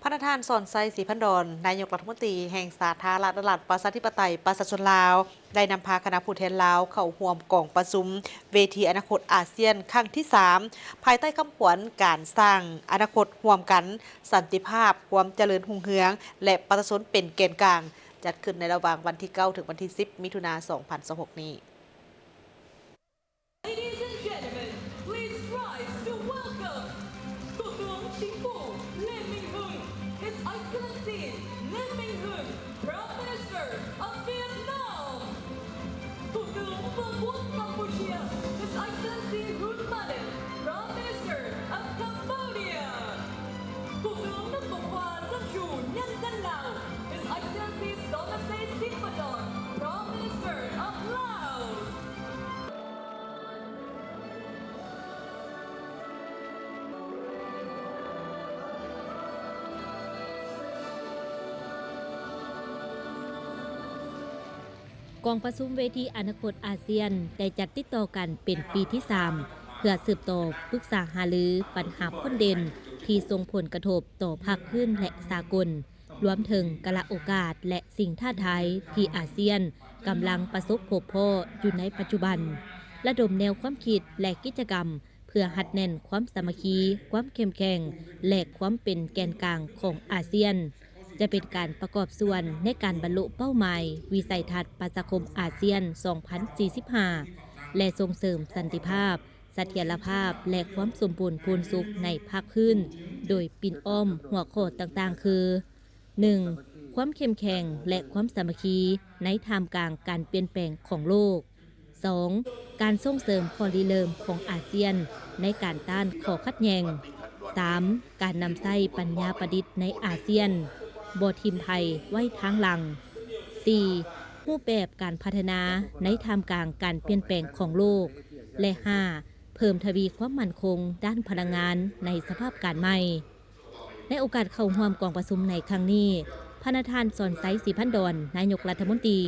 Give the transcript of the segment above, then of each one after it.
ພະນະທ່ານ ສອນໄຊ ສີພັນດອນ ນາຍົກລັດຖະມົນຕີແຫ່ງສາທາລະນະລັດ ປະຊາທິປະໄຕ ປະຊາຊົນລາວ ໄດ້ນຳພາຄະນະຜູ້ແທນລາວເຂົ້າຮ່ວມກອງປະຊຸມເວທີອະນາຄົດອາຊຽນຄັ້ງທີສາມ ພາຍໃຕ້ຄຳຂວັນ ການສ້າງອະນາຄົດຮ່ວມກັນ, ສັນຕິພາບ, ຄວາມຈະເລີນຮຸ່ງເຮືອງ ແລະ ປະຊາຊົນເປັນແກນກາງ, ຈັດຂຶ້ນໃນລະຫວ່າງວັນທີເກົ້າ ເຖິງວັນທີສິບ ມິຖຸນາ ສອງພັນຊາວຫົກນີ້. Ladies and gentlemen, please rise to welcome Thủ tướng Chính phủ Lê Minh Hưng, His Excellency Lê Minh Hưng, Prime Minister of Vietnam. Thủ tướng Vương quốc Campuchia, His Excellency Hun Manet, Prime Minister of Cambodia. Thủ tướng nước Cộng hòa Dân chủ Nhân dân Lào, His Excellency Sonexay Siphandone, Prime Minister of Laos. ກອງປະຊຸມເວທີອະນາຄົດອາຊຽນ ໄດ້ຈັດຕິດຕໍ່ກັນເປັນປີທີສາມ ເພື່ອສືບຕໍ່ປຶກສາຫາລືບັນຫາພົ້ນເດັ່ນທີ່ສົ່ງຜົນກະທົບຕໍ່ພາກພື້ນ ແລະ ສາກົນ, ລວມເຖິງກາລະໂອກາດ ແລະ ສິ່ງທ້າທາຍທີ່ອາຊຽນກຳລັງປະສົບພົບພໍ້ຢູ່ໃນປັດຈຸບັນ, ລະດົມແນວຄວາມຄິດ ແລະ ກິດຈະກຳ ເພື່ອຮັດແໜ້ນຄວາມສາມັກຄີ, ຄວາມເຂັ້ມແຂງ ແລະ ຄວາມເປັນແກນກາງຂອງອາຊຽນ, ຈະເປັນການປະກອບສ່ວນໃນການບັນລຸເປົ້າໝາຍວິໄສທັດປະຊາຄົມອາຊຽນສອງພັນສີ່ສິບຫ້າ ແລະ ສົ່ງເສີມສັນຕິພາບ, ສະຖຽນລະພາບ ແລະ ຄວາມສົມບູນພູນສຸກໃນພາກພື້ນ, ໂດຍປິ່ນອ້ອມຫົວຂໍ້ຕ່າງໆ ຄື ໜຶ່ງ ຄວາມເຂັ້ມແຂງ ແລະ ຄວາມສາມັກຄີໃນທ່າມກາງການປ່ຽນແປງຂອງໂລກ. ສອງ ການສົ່ງເສີມຂໍ້ລິເລີ່ມຂອງອາຊຽນໃນການຕ້ານຂໍ້ຂັດແຍ່ງ. ສາມ ການນຳໃຊ້ປັນຍາປະດິດໃນອາຊຽນ, ບໍ່ຖິ້ມໃຜໄວ້ທາງຫຼັງ. ສີ່ ຮູບແບບການພັດທະນາໃນທ່າມກາງການປ່ຽນແປງຂອງໂລກ. ແລະ ຫ້າ ເພີ່ມທະວີຄວາມໝັ້ນຄົງດ້ານພະລັງງານໃນສະພາບການໃໝ່. ໃນໂອກາດເຂົ້າຮ່ວມກອງປະຊຸມໃນຄັ້ງນີ້, ພະນະທ່ານ ສອນໄຊ ສີພັນດອນ ນາຍົກລັດຖະມົນຕີ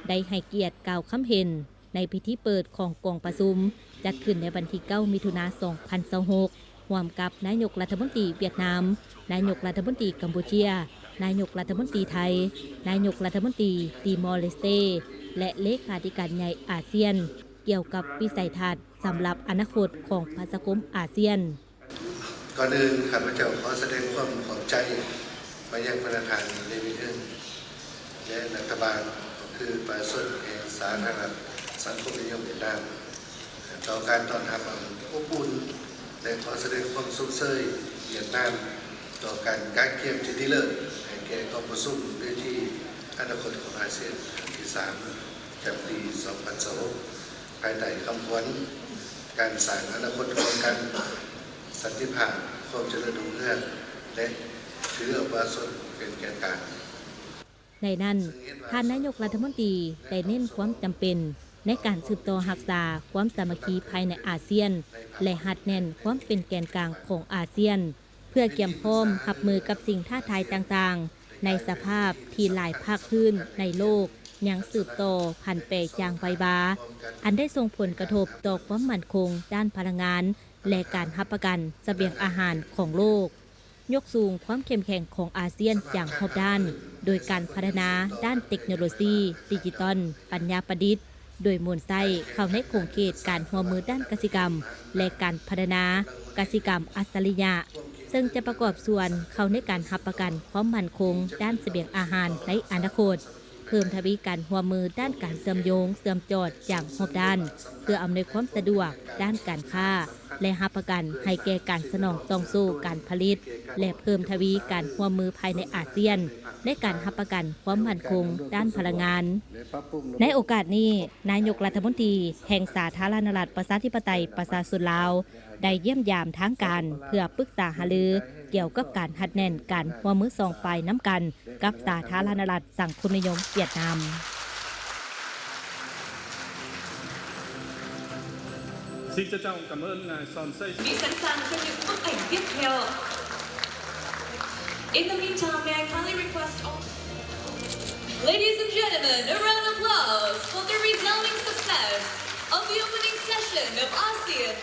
ໄດ້ໃຫ້ກຽດກ່າວຄຳເຫັນໃນພິທີເປີດຂອງກອງປະຊຸມ ຈັດຂຶ້ນໃນວັນທີເກົ້າ ມິຖຸນາ ສອງພັນຊາວຫົກ ຮ່ວມກັບນາຍົກລັດຖະມົນຕີຫວຽດນາມ, ນາຍົກລັດຖະມົນຕີກຳປູເຈຍ, ນາຍົກລັດຖະມົນຕີໄທ, ນາຍົກລັດຖະມົນຕີຕີມໍເລສເຕ ແລະ ເລຂາທິການໃຫຍ່ອາຊຽນ ກ່ຽວກັບວິໄສທັດສຳລັບອະນາຄົດຂອງປະຊາຄົມອາຊຽນ. ກ່ອນອື່ນ ຂ້າພະເຈົ້າຂໍສະແດງຄວາມຂອບໃຈໄປຍັງພະນະທ່ານ ເລ ມິນເທີງ ແລະ ລັດຖະບານ ກໍຄືປະຊາຊົນແຫ່ງສາທາລະນະລັດສັງຄົມນິຍົມຫວຽດນາມ ຕໍ່ການຕ້ອນຮັບອັນອົບອຸ່ນ ແລະ ຂໍສະແດງຄວາມຊົມເຊີຍຫວຽດນາມ ຕໍ່ການກະກຽມທີ່ດີເລີດໃຫ້ແກ່ກອງປະຊຸມເວທີອະນາຄົດຂອງອາຊຽນຄັ້ງທີສາມ ປະຈຳປີສອງພັນຊາວຫົກ ພາຍໃຕ້ຄຳຂວັນ ການສ້າງອະນາຄົດຮ່ວມກັນ, ສັນຕິພາບ, ຄວາມຈະເລີນຮຸ່ງເຮືອງ ແລະ ຖືເອົາປະຊາຊົນເປັນແກນກາງ. ໃນນັ້ນ, ທ່ານນາຍົກລັດຖະມົນຕີໄດ້ເນັ້ນຄວາມຈຳເປັນໃນການສືບຕໍ່ຮັກສາຄວາມສາມັກຄີພາຍໃນອາຊຽນ ແລະ ຮັດແໜ້ນຄວາມເປັນແກນກາງຂອງອາຊຽນ ເພື່ອກຽມພ້ອມຮັບມືກັບສິ່ງທ້າທາຍຕ່າງໆ ໃນສະພາບທີ່ຫຼາຍພາກພື້ນໃນໂລກຍັງສືບຕໍ່ຜັນແປຢ່າງໄວວາ, ອັນໄດ້ສົ່ງຜົນກະທົບຕໍ່ຄວາມໝັ້ນຄົງດ້ານພະລັງງານ ແລະ ການຮັບປະກັນສະບຽງອາຫານຂອງໂລກ, ຍົກສູງຄວາມເຂັ້ມແຂງຂອງອາຊຽນຢ່າງຮອບດ້ານ ໂດຍການພັດທະນາດ້ານເຕັກໂນໂລຊີ, ດິຈິຕອນ, ປັນຍາປະດິດ, ໂດຍໝູນໃຊ້ເຂົ້າໃນຂົງເຂດການຮ່ວມມືດ້ານກະສິກຳ ແລະ ການພັດທະນາກະສິກຳອັດສະລິຍະ, ເຊິ່ງຈະປະກອບສ່ວນເຂົ້າໃນການຮັບປະກັນຄວາມໝັ້ນຄົງດ້ານສະບຽງອາຫານໃນອະນາຄົດ, ເພີ່ມທະວີການຮ່ວມມືດ້ານການເຊື່ອມໂຍງເຊື່ອມຈອດຢ່າງຮອບດ້ານ ເພື່ອອຳນວຍຄວາມສະດວກດ້ານການຄ້າ ແລະ ຮັບປະກັນໃຫ້ແກ່ການສະໜອງຕ່ອງໂສ້ການຜະລິດ ແລະ ເພີ່ມທະວີການຮ່ວມມືພາຍໃນອາຊຽນ ໃນການຮັບປະກັນຄວາມໝັ້ນຄົງດ້ານພະລັງງານ. ໃນໂອກາດນີ້, ນາຍົກລັດຖະມົນຕີແຫ່ງສາທາລະນະລັດປະຊາທິປະໄຕປະຊາຊົນລາວ ໄດ້ຢ້ຽມຢາມທາງການເພື່ອປຶກສາຫາລືກ່ຽວກັບການຮັດແໜ້ນການຮ່ວມມືສອງຝ່າຍນຳກັນກັບສາທາລະນະລັດສັງຄົມນິຍົມຫວຽດນາມ. Xin trân trọng cảm ơn ngài Son Sey. Be sẵn sàng cho những bức ảnh tiếp theo. In the meantime, may I kindly request all, ladies and gentlemen, a round of applause for the resounding success of the opening session of ASEAN